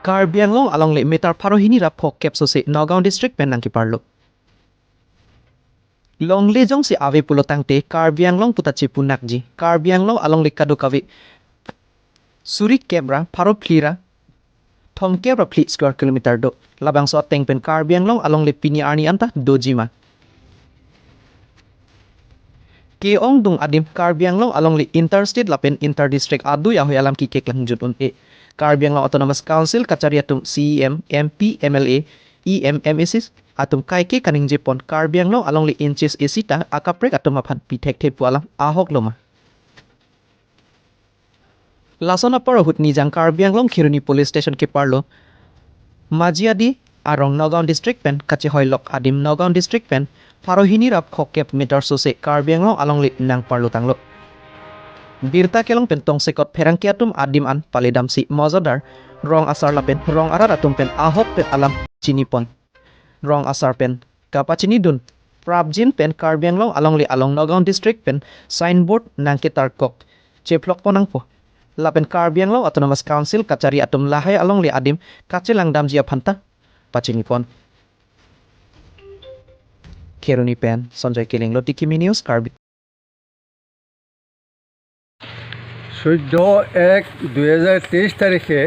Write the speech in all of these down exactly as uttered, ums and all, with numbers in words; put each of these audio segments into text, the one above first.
Karbi Anglong alongle meter pharo hini ra phokep sose Nagaon district pen nangkeparlo. Longle jongsi ave pulo tangte Karbi Anglong puta chepunakji. Karbi Anglong alongle kadokave suri kep ra pharo phli ra thomkep ra phli square kilometer do. Labangso ateng pen Karbi Anglong alongle pini arni anta dojima. Ke-ongdung adim Karbi Anglong alongle interstate lapen interdistrict adui ahoi alam kekeklang jut un-e. Karbi Anglong Autonomous Council kachari atum C E M, M P, M L A, E M, M A Cs atum kaike kaningjepon Karbi Anglong alongle inches isi ta akaprek atum aphan pi thekthe pu alam ahok loma. Lason apor ahut Nijang Karbi Anglong Kheroni Police Station keparlo Majiadi arong Nagaon District pen kachehoilok adim Nagaon District pen pharo hini ra phokep meter sose Karbi Anglong alongle nangparlo tanglo. Birta kelong pen tongsekot pherangke atum adim an paledamsi mojadar, rong asar lapen rong arat atum pen ahok pen alam chinipon. Rong asar pen kapachinidun prapjin pen Karbi Anglong alongle along Nagaon District pen signboard nangketarkok chephlokpon nangpo. Lapen Karbi Anglong Autonomous Council kachari atum lahai alongle adim kachelangdamji aphanta pachinipon. Kheroni pen Sanjoy Killing, Lotikimi News, Karbi. চৈধ্য এক দুই হাজাৰ তেইছ তাৰিখে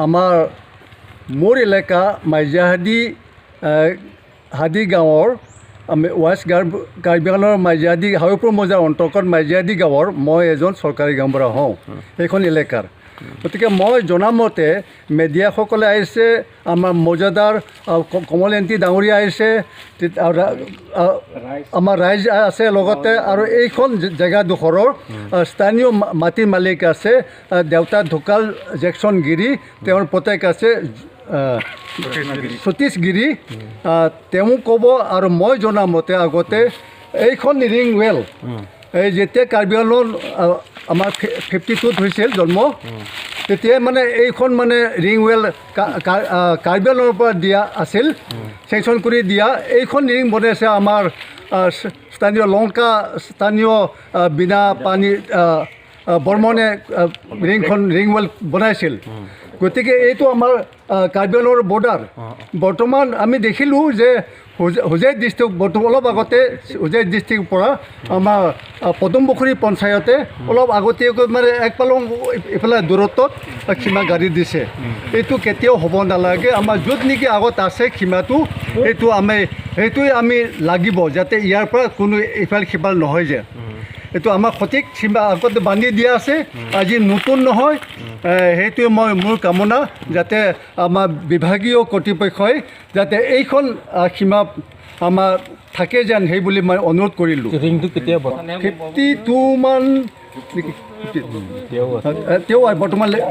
আমাৰ মোৰ এলেকা মাইজাহাদি, এ, হাদি গাঁৱৰ, আমি ৱেষ্ট গাৰ-, কাৰ্বি আংলঙৰ মাইজাহাদি হাউপুৰ মৌজাৰ অন্তৰ্গত মাইজাহাদি গাঁৱৰ মই এজন চৰকাৰী গাঁওবুঢ়া হওঁ এইখন এলেকাৰ। গতিকে মই জনামতে মিডিয়াসকলে আহিছে, আমাৰ মৌজাদাৰ, আ, ক-, কমল এন টি ডাঙৰীয়া আহিছে, তি-, আৰু ৰা-, আ, আমাৰ ৰাইজ আছে লগতে, আৰু এইখন জে-, জেগাডোখৰৰ, আ, স্থানীয় মা-, মাটিৰ মালিক আছে, আ, দেউতা ঢুকাল জেকচন গিৰি, তেওঁৰ পুতেক আছে, আ, সতীশ গিৰি। আ, তেওঁ ক'ব, আৰু মই জনামতে আগতে এইখন ৰিং ৱেল, এই যেতিয়া কাৰ্বি আংলং, আ, আমাৰ ফি-, ফিফটি টুত হৈছিল জন্ম, তেতিয়াই মানে এইখন মানে ৰিং ৱেল কা-, কা-, আ, কাৰ্বি আংলঙৰ পৰা দিয়া আছিল, চেংচন কৰি দিয়া। এইখন ৰিং বনাইছে আমাৰ, আ, স-, স্থানীয় লংকা, স্থানীয়, আ, বিনা পানী, আ, আ, বৰ্মনে, আ, ৰিংখন, ৰিং ৱেল বনাইছিল। গতিকে এইটো আমাৰ, আ, কাৰ্বি আংলঙৰ বৰ্ডাৰ। বৰ্তমান আমি দেখিলোঁ যে হোজাই, হোজাই ডিষ্ট্ৰিক্ট, বৰ্তমান অলপ আগতে হোজাই ডিষ্ট্ৰিক্টৰ পৰা আমাৰ, আ, পদুম পুখুৰী পঞ্চায়তে অলপ আগতীয়াকৈ মানে এক পালং ইফালে দূৰত্বত, আ, সীমা গাড়ী দিছে। এইটো কেতিয়াও হ'ব নালাগে। আমাৰ য'ত নেকি আগত আছে সীমাটো, সেইটো আমি, সেইটোৱে আমি লাগিব, যাতে ইয়াৰ পৰা কোনো ইফাল সিফাল নহয় যে। এইটো আমাৰ সঠিক সীমা আগতে বান্ধি দিয়া আছে, আজি নতুন নহয়। এ, সেইটোৱে মই মোৰ কামনা, যাতে আমাৰ বিভাগীয় কৰ্তৃপক্ষই যাতে এইখন, আ, সীমা আমাৰ থাকে যেন, সেই বুলি মই অনুৰোধ কৰিলোঁ। ৰিংটো কেতিয়া বনাম? ফিফটি টু মান নেকি? এতিয়াও আছে। এ, তেওঁ বৰ্তমান লে-,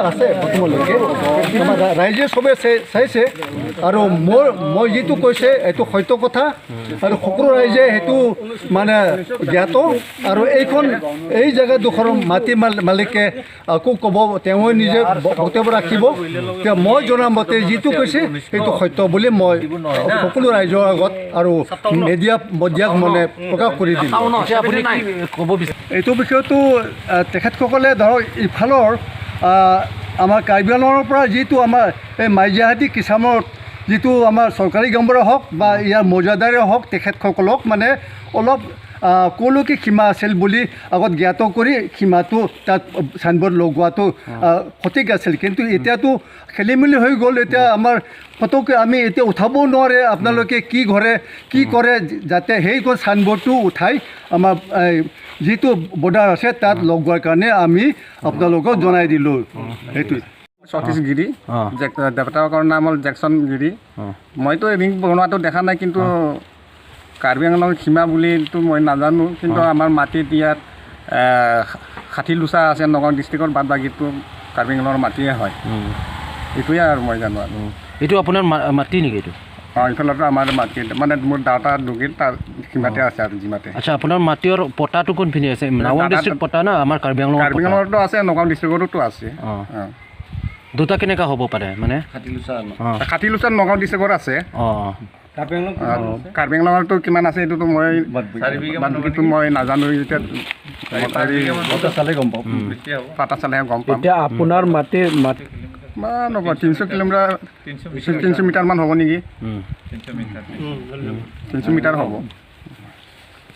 আছে, বৰ্তমানলৈকে। আমাৰ ৰা-, ৰাইজে সবে চাই-, চাইছে। আৰু মোৰ, মই যিটো কৈছে, এইটো সত্য কথা। আৰু সকলো ৰাইজে সেইটো মানে জ্ঞাত। আৰু এইখন, এই জেগাডোখৰৰ মাটি মাল-, মালিকে আকৌ ক'ব, তেওঁ নিজে ব-, বক্তব্য ৰাখিব। এতিয়া মই জনা মতে যিটো কৈছে, সেইটো সত্য বুলি মই সকলো ৰাইজৰ আগত আৰু মিডিয়া, মিডিয়াক মানে প্ৰকাশ কৰি দিম। এতিয়া আপুনি কি ক'ব বিচাৰে? এইটো বিষয়তো, আহ, তেখেতসকলে ধৰক ইফালৰ, আহ, আমাৰ কাৰ্বি আংলঙৰ পৰা যিটো আমাৰ এই মাইজাহাটী কিচামত যিটো আমাৰ চৰকাৰী গাঁওবুঢ়া হওক বা ইয়াৰ মৌজাদাৰে হওক, তেখেতসকলক মানে অলপ, আহ, ক'লৈকে সীমা আছিল বুলি আগত জ্ঞাত কৰি সীমাটো তাত চাইনবোৰ্ড লগোৱাটো, আহ, সঠিক আছিল। কিন্তু এতিয়াতো খেলি মেলি হৈ গ'ল। এতিয়া আমাৰ ফটককৈ আমি এতিয়া উঠাবও নোৱাৰে, আপোনালোকে কি ঘৰে, কি কৰে, যাতে সেই চাইনবোৰ্ডটো উঠাই আমাৰ, এই, যিটো বৰ্ডাৰ আছে তাত লগোৱাৰ কাৰণে আমি আপোনালোকক জনাই দিলোঁ। সেইটোৱে। সতীশ গিৰি, অ। জেক-, দেউতাকৰ নাম হ'ল জেকচন গিৰি। অ। মইতো ৰিং বনোৱাটো দেখা নাই, কিন্তু কাৰ্বি আংলং সীমা বুলিতো মই নাজানো, কিন্তু অ। আমাৰ মাটিত ইয়াত, এ, ষাঠি লোচা আছে নগাঁও ডিষ্ট্ৰিক্টৰ, বাদ বাকীটো কাৰ্বি আংলঙৰ মাটিয়ে হয়। উম। এইটোৱে আৰু মই জানো আৰু। উম। এইটো আপোনাৰ মা-, মাটি নেকি এইটো? অ, এইফালেতো আমাৰ মাটি, মানে মোৰ দাদা দুগীৰ তাৰ সীমাতে অ। আছে আৰু জিমাতে। আচ্ছা, আপোনাৰ মাটিৰ পটাটো কোনপিনে আছে? নগাঁও দাদা ডিষ্ট্ৰিক্ট পটা না আমাৰ কাৰ্বি আংলং কাৰ্বি পটা? আংলঙতো আছে, নগাঁও ডিষ্ট্ৰিক্টতো আছে। অ। অ। দুটা কেনেকা হ'ব পাৰে মানে? ষাঠি লোচা ন? অ। ষাঠি লোচা নগাঁও ডিষ্ট্ৰিক্টত আছে। অ। কাৰ্বি আংলং অ, কিমান আছে? কাৰ্বি আংলঙতো কিমান আছে এইটোতো মই বাদ বিঘা। চাৰি বিঘা বাদ মান বাকীটো হ'ব মই নাজানো এতিয়া। চাৰি পাঁচ বিঘা মান হ'ব। পটা চালে গম পাম। উম। বেছি হ'ব। পটা চালেহে গম পাম। এতিয়া আপোনাৰ মাটিৰ মাটি কিমান হ'ব? তিনিশ কিলোমিটাৰ, তিনিশ মিটাৰ। তিনিশ মিটাৰমান হ'ব নেকি? উম। তিনিশ মিটাৰ। তিনিশ মিটাৰ হ'ব।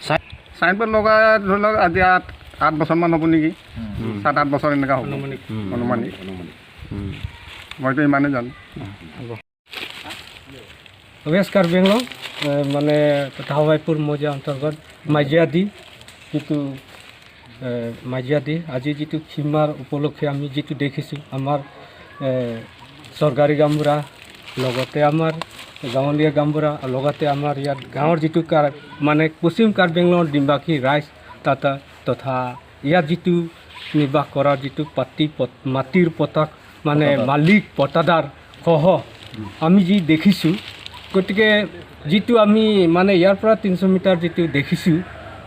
চাই- চাইনবোৰ্ড লগা ধৰি লওক আজি আঠ, আঠ বছৰমান হ'ব নেকি? উম। সাত আঠ বছৰ এনেকুৱা হ'ব। আনুমানিক। উম। আনুমানিক। উম। মইতো ইমানে জানো। হ'ব। ৱেষ্ট কাৰ্বি আংলং, এ, মানে, তথা হাৱাইপুৰ মৌজা অন্তৰ্গত মাইজিয়াদি, যিটো, এ, মাইজিয়াদি, আজি যিটো সীমাৰ উপলক্ষে আমি যিটো দেখিছোঁ, আমাৰ, এ, চৰকাৰী গাঁওবুঢ়া, লগতে আমাৰ গাঁৱলীয়া গাঁওবুঢ়া, লগতে আমাৰ ইয়াত গাঁৱৰ যিটো কাৰ-, মানে, পশ্চিম কাৰ্বি আংলঙৰ ডিমাসী ৰাইজ তথা, তথা ইয়াত যিটো নিৰ্বাহ কৰা যিটো পাতি পত-, মাটিৰ পট্টাৰ মানে পট্টাদাৰ। মালিক পট্টাদাৰ সহ আমি যি দেখিছোঁ, গতিকে যিটো আমি মানে ইয়াৰ পৰা তিনিশ মিটাৰ যিটো দেখিছোঁ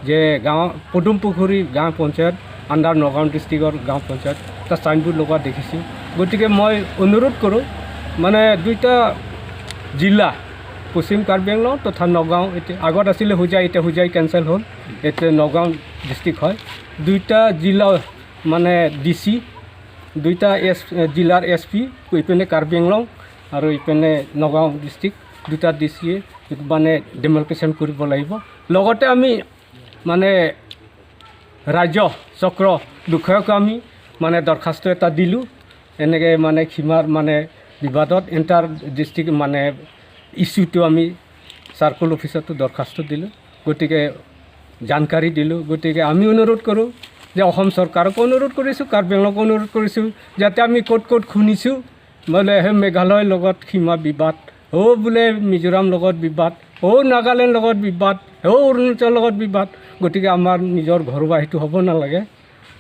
যে গাঁও পদুম পুখুৰী গাঁও পঞ্চায়ত under নগাঁও ডিষ্ট্ৰিক্টৰ গাঁও পঞ্চায়ত তাত চাইনবোৰ্ড লগোৱা দেখিছোঁ। গতিকে মই অনুৰোধ কৰোঁ, মানে দুইটা জিলা, পশ্চিম কাৰ্বি আংলং তথা নগাঁও, এতিয়া আগত আছিলে হোজাই, এতিয়া হোজাই কেঞ্চেল হ'ল, এতিয়া নগাঁও ডিষ্ট্ৰিক্ট হয়। দুইটা জিলা মানে ডি চি, দুইটা এছ, এ, জিলাৰ এছ পি, ইপিনে কাৰ্বি আংলং আৰু ইপিনে নগাঁও ডিষ্ট্ৰিক্ট, দুটা ডি চিয়ে মানে ডিমাৰ্কেশ্যন কৰিব লাগিব। লগতে আমি মানে ৰাজ্য চক্ৰ বিষয়কো আমি মানে দৰখাস্ত এটা দিলোঁ, এনেকৈ মানে সীমাৰ মানে বিবাদত ইণ্টাৰ ডিষ্ট্ৰিক্ট মানে ইছ্যুটো আমি চাৰ্কল অফিচতো দৰখাস্ত দিলোঁ। গতিকে জানকাৰী দিলোঁ। গতিকে আমি অনুৰোধ কৰোঁ যে অসম চৰকাৰকো অনুৰোধ কৰিছোঁ, কাৰ্বি আংলঙকো অনুৰোধ কৰিছোঁ, যাতে আমি ক'ত ক'ত শুনিছোঁ বোলে সেই মেঘালয়ৰ লগত সীমা বিবাদ, অ' বোলে মিজোৰাম লগত বিবাদ, অ' নাগালেণ্ড লগত বিবাদ, অ' অৰুণাচলৰ লগত বিবাদ। গতিকে আমাৰ নিজৰ ঘৰুৱা সেইটো হ'ব নালাগে,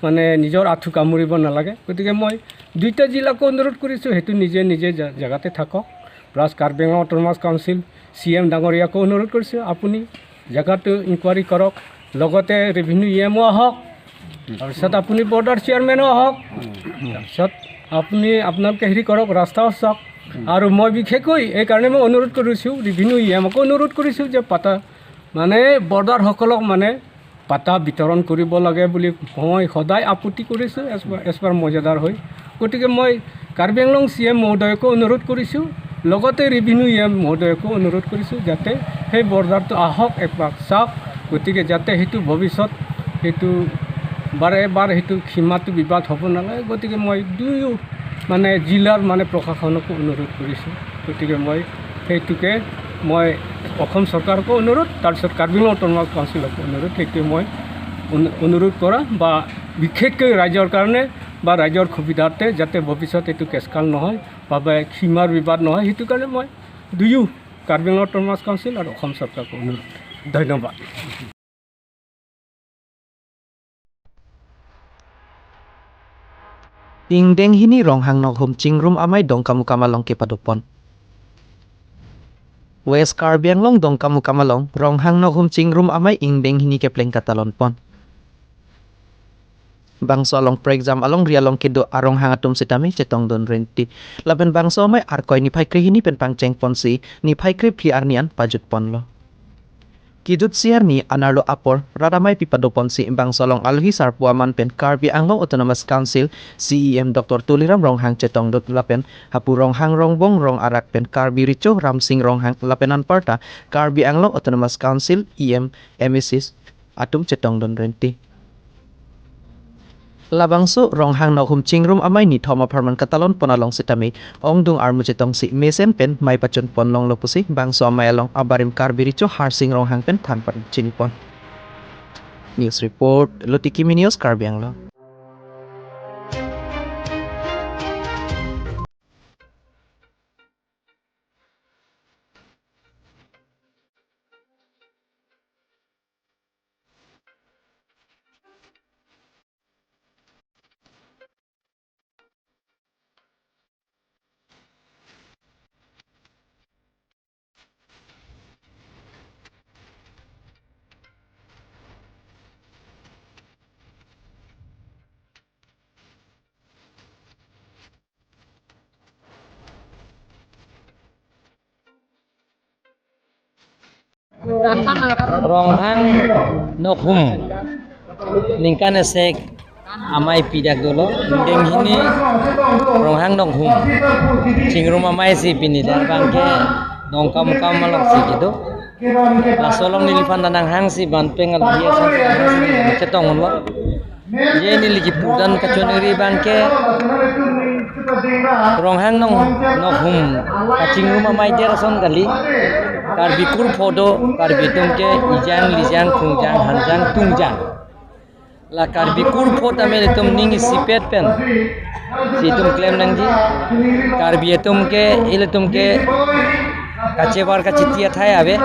মানে নিজৰ আঁঠু কামুৰিব নালাগে। গতিকে মই দুইটা জিলাকো অনুৰোধ কৰিছোঁ, সেইটো নিজে নিজে জা-, জেগাতে থাকক। Plus Karbi Anglong autonomous council C M ডাঙৰীয়াকো অনুৰোধ কৰিছোঁ, আপুনি জেগাটো ইনকুৱাৰী কৰক, লগতে ৰেভিনিউ ই এমো আহক, তাৰপিছত আপুনি বৰ্ডাৰ চেয়াৰমেনো আহক, তাৰপিছত আপুনি আপোনালোকে হেৰি কৰক, ৰাস্তাও চাওক। আৰু মই বিশেষকৈ এইকাৰণে মই অনুৰোধ কৰিছোঁ, ৰেভিনিউ ই এমকো অনুৰোধ কৰিছোঁ যে পাটা মানে বৰ্ডাৰসকলক মানে পাটা বিতৰণ কৰিব লাগে বুলি মই সদায় আপত্তি কৰিছোঁ এছ পাৰ, এছ পাৰ মৌজাদাৰ হৈ। গতিকে মই কাৰ্বি আংলং চি এম মহোদয়কো অনুৰোধ কৰিছোঁ, লগতে ৰেভিনিউ ই এম মহোদয়কো অনুৰোধ কৰিছোঁ যাতে সেই বৰ্ডাৰটো আহক, একবাৰ চাওক। গতিকে যাতে সেইটো ভৱিষ্যত সেইটো বাৰে বাৰ সেইটো সীমাটো বিবাদ হ'ব নালাগে। গতিকে মই দুয়ো মানে জিলাৰ মানে প্ৰশাসনকো অনুৰোধ কৰিছোঁ। গতিকে মই সেইটোকে মই অসম চৰকাৰকো অনুৰোধ, তাৰপিছত কাৰ্বি আংলং অট'নমাছ কাউন্সিলকো অনুৰোধ, সেইটোৱে মই অনু-, অনুৰোধ কৰা বা বিশেষকৈ ৰাইজৰ কাৰণে বা ৰাইজৰ সুবিধাৰ্থে যাতে ভৱিষ্যত এইটো কেচকাল নহয় বা বা সীমাৰ বিবাদ নহয়, সেইটো কাৰণে মই দুয়ো কাৰ্বি আংলং অট'নমাছ কাউন্সিল আৰু অসম চৰকাৰকো অনুৰোধ। ধন্যবাদ। Ingdeng hini Ronghang Nokhum Chingrum Amei Dongkamukam along kepadopon. West Karbi Anglong Dongkamukam along Ronghang Nokhum Chingrum Amei ingdeng hini kepleng katalonpon. Bangso along prekjam alongri along kedo aronghang atum sitame chetongdun renti. Lapen bangso amei Arkoi niphai krehini pen pangchengponsi niphai krephli arni an pajutponlo. Kejutsi arni anerlo apor rat amei pipadoponsi bangso along alohi sarpo aman pen Karbi Anglong Autonomous Council C E M Doctor Tuliram Ronghang chetongdun lapen hapu Ronghang Rongbong Rong arak pen Karbi Recho Ramsing Ronghang lapen anparta Karbi Anglong Autonomous Council E M, M A Cs atum chetongdun renti. Labangso Ronghang Nokhum Chingrum Amei nithom apharman katalonpon along sitame ongdung armu chetongsi mesen pen mei pachunpon longlo pusi bangso amei along abarim Karbi Recho Harsing Ronghang pen thanpon chinipon. News report, Lutikimi News, Karbi Anglong. Ronghang Nokhum ningkan esek Amei pidak dolo, ingdeng hini Ronghang Nokhum Chingrum amei si pini dak abangke Dongkamukam along si kedo. Laso along neliphan ta nanghang si ban peng along dia sang si chetong lo. Je neli kipu dan kachoningri abangke Ronghang Nong-, Nokhum Chingrum amei der ason kali. Karbi kurpho do, Karbi atum ke ejang, lijang, khungjang, hanjang, tungjang. La Karbi kurpho tame ilitum ning isipet pen si itum klem nangji. Karbi atum ke, ilitum ke kachebar kachiti athai ave.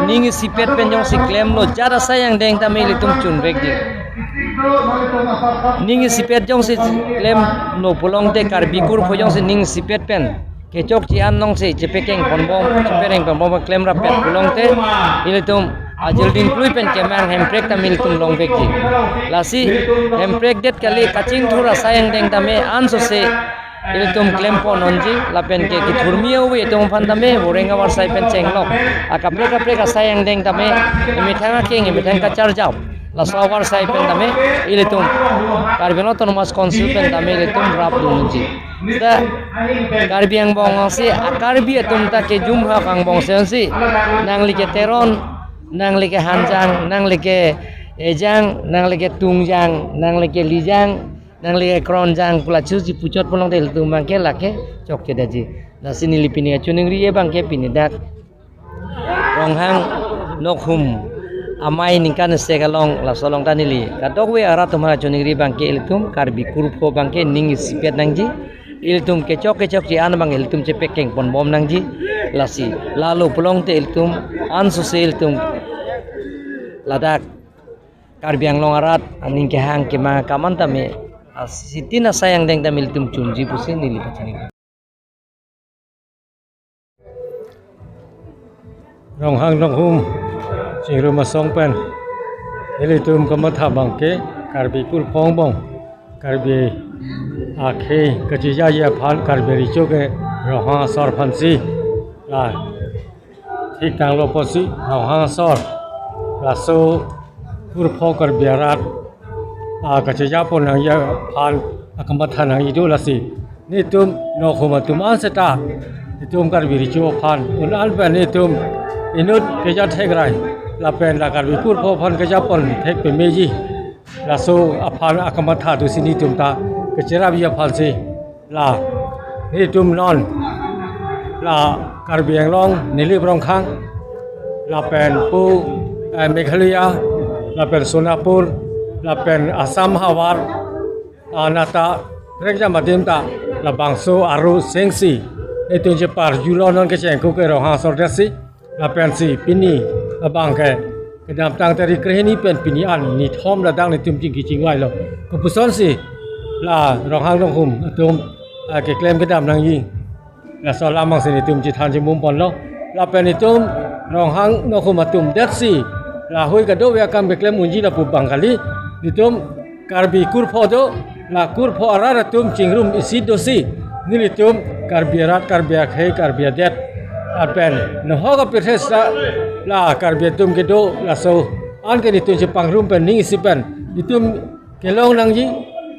Ning isipet pen jongsi klemlo, jat asai angdeng tame ilitum chunvekji. Ning isipet jongsi klemlo pulote, Karbi kurpho jongsi ning isipet pen kechokche an nongsi chepekeng ponbom, chepekeng ponbom klem rapet pulote, ilitum ajil dingklui pen kemang hemprek tame ilitum longvekji. Lasi hemprek det kali, kachingthur asai angdeng tame ansose ilitum klem pon unji, lapen ke kithurmi awi atum aphan tame voreng avarsai pen chenglok akaprek kaprek asai angdeng tame emethang akeng, emethang kacharjap, laso avarsai pen tame ilitum Karbi Anglong Autonomous Council pen tame ilitum rapdun unji. Seta Karbi angbong si, a Karbi atum ta kejum hak angbong si, nangli ke Teron, nangli ke hanjang, nangli ke ejang, nangli ke tungjang, nangli ke lijang, nangli ke kronjang pu la chusi puchot pulote ilitum abangke lake chokche detji. Lasi neli pini kachoningri abangke pini dak Ronghang Nokhum amei ningkan isi along, laso along ta neli kadokave arat atum aphan kachoningri abangke ilitum Karbi kurpho abangke ning isipet nangji. Ilitum kechok kechokche an abang ilitum chepekeng ponbom nangji. Lasi lalo pulote ilitum ansose ilitum ladak Karbi Anglong arat aning kehang kemang akam an tame, a, sitin asai angdeng tame ilitum chunji pusi neli pachini. Ronghang Nokhum Chingrum asong pen ilitum kamatha abangke Karbi kurpho angbong, Karbi akhei kachejai aphan, Karbi recho ke Ronghang asor aphansi la thik tanglo pusi Ronghang asor laso kurpho Karbi arat, a, kacheja pon nangji aphan akamatha nangji do. Lasi nelitum Nokhum atum an seta, itum Karbi recho aphan un an pen itum inut keja thekrai lapen la Karbi kurpho aphan keja pon thek pemeji, laso aphan akamatha do si nelitum ta kacherapji aphansi la nelitum non la Karbi Anglong Nilip Rongkhang lapen pu, eh, Meghalaya lapen Sonapur lapen Assam havar, ah, nata rekjam adim ta labangso aro sengsi nelitum cheparjulo, non kechengkuk ke Ronghang asor detsi. Lapensi pini abangke kedamtang tarik krehini pen pini an nithom ladak nelitum chingki chingvailo. Kopusonsi la Ronghang Nokhum atum, ah, keklem kedam nangji, laso alam abangsi nelitum chethan chemum ponlo. Lapen itum Ronghang Nokhum atum detsi lahui kadokave akam keklem unji lapu abang kali. Nelitum Karbi kurpho do, la kurpho arat atum chingrum isi dosi nelitum Karbi arat, Karbi akhei, Karbi adet, lapen nahok apirthe seta la Karbi atum kedo, laso anke nelitum chepangrum pen ning isi pen nelitum kelong nangji,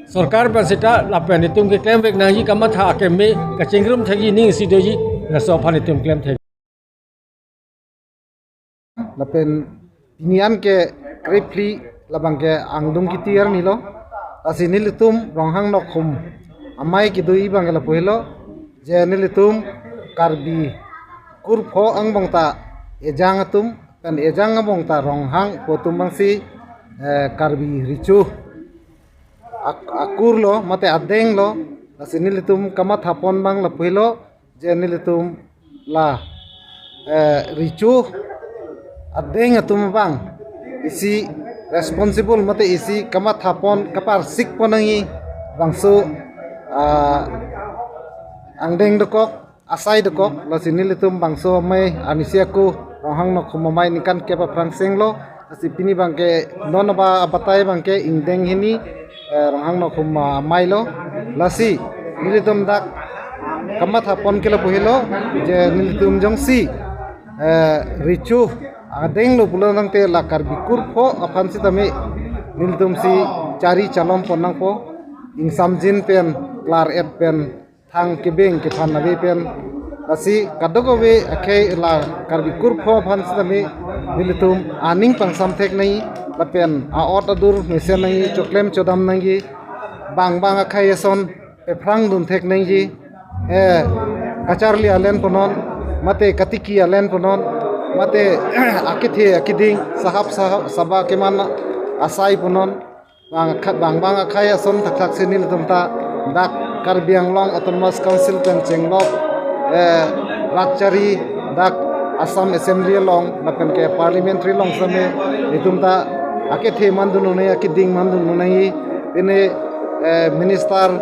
sorkar pen seta lapen nelitum keklemvek nangji, kamatha akeme kachingrum thekji ning isi doji, laso aphan nelitum klem thek. Lapen pini an ke krephli labangke angdung kiti arni lo. Lasi nelitum Ronghang Nokhum amei kedoji abangke lapu helo, je nelitum Karbi kurpho angbong ta ejang atum, pen ejang angbong ta Ronghang pu atum abangsi, eh, Karbi recho ak-, akur lo, mate adeng lo. Lasi nelitum kamatha pon abang lapu helo, je nelitum la, eh, recho adeng atum abang isi responsible mate isi kamatha pon, kaparsik pon nangji bangso, ah, angdeng dokok, asai dokok. Lasi nelitum bangso amei arnisi ako Ronghang Nokhum amei ningkan kep aphrang senglo. Lasi pini abangke non aba abatai abangke ingdeng hini, eh, Ronghang Nokhum amei lo. Lasi nelitum dak kamatha pon ke lapu helo, je nelitum jongsi, eh, recho adeng lo pulo tangte la Karbi kurpho aphan sitame nelitumsi chari chalom pon nangpo, ingsamjin pen, klar-et pen, thang kebeng kephan ave pen. Lasi kadokave akhei la Karbi kurpho aphan sitame nelitum aning pangsam thek nangji, lapen a'ot adur mesen nangji, choklem chodam nangji, bang bang akhei ason pephrang dun thek nangji, eh, kacharli alen punon, mate katiki alen punon, mate akethe akeding, sahap sahap saba keman asai punon, bang khat bang bang akhei ason thakthak si nelitum ta dak Karbi Anglong Autonomous Council pen chenglok, eh, rat chari dak Assam Assembly along lapen ke parliamentary along sitame itum ta akethe mandun unai, akeding mandun unai, pine, eh, minister,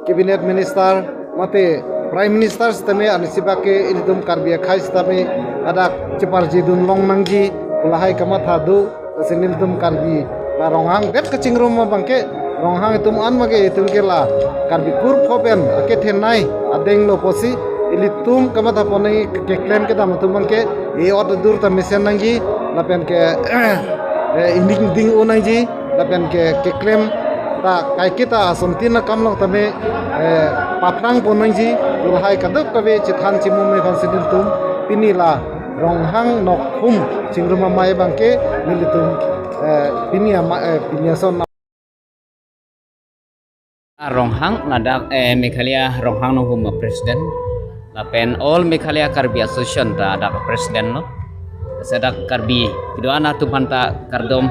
cabinet minister, mate prime minister sitame, anisi bak ke ilitum Karbi akhei sitame ladak cheparji dun long nangji pu lahai kamatha do. Lasi nelitum Karbi la Ronghang det kachingrum abang ke, Ronghang itum an abang ke itum ke la Karbi kurpho pen akethenei adeng lo pusi ilitum kamatha pon nangji, keklem kedam atum abang ke a'ot adur ta mesen nangji, lapen ke, eh, ining ding-un nangji, lapen ke keklem ta kaiketa asontin akam along tame, eh, paphrang pon nangji pu lahai kadokave chethan chimum me aphan si nelitum pini la Ronghang Nokhum Chingrum Amei abang ke nelitum, eh, pini ama, eh, pini ason Ronghang ladak, eh, Meghalaya Ronghang Nokhum a-president, lapen All Meghalaya Karbi Association ta dak president lo. Lasi dak Karbi kedo-an atum aphan ta kardom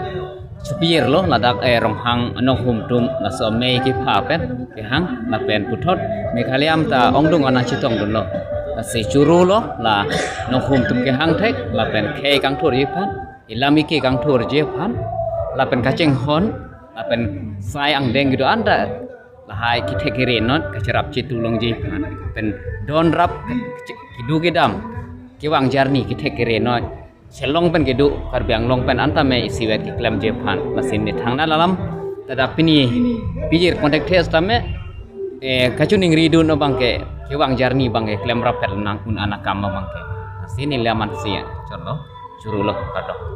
chupir lo ladak, eh, Ronghang Nokhum atum laso amei kepha pen kehang, lapen puthot Meghalaya ta ongdung ana chetong dun lo. Lasi choro lo la Nokhum atum kehang thek, lapen khei kangthurji aphan, ilam ike kangthurji aphan, lapen kachinghon, lapen sai angdeng kedo-an ta lahai kethek kere noi, kacherap chetu longji aphan, pen don rap kedo kedam, kevang jarni kethek kere noi, Shillong pen kedo, Karbi Anglong pen an tame isivet keklemji aphan, lasi ne thangnat alam ta dak pini pijir contact test tame, eh, kachiningri dun abang ke, kevang jarni abang ke klem rap phet nang un ana kam abang ke. Lasi neli aman si ya, choro lo, choro lo, kardom.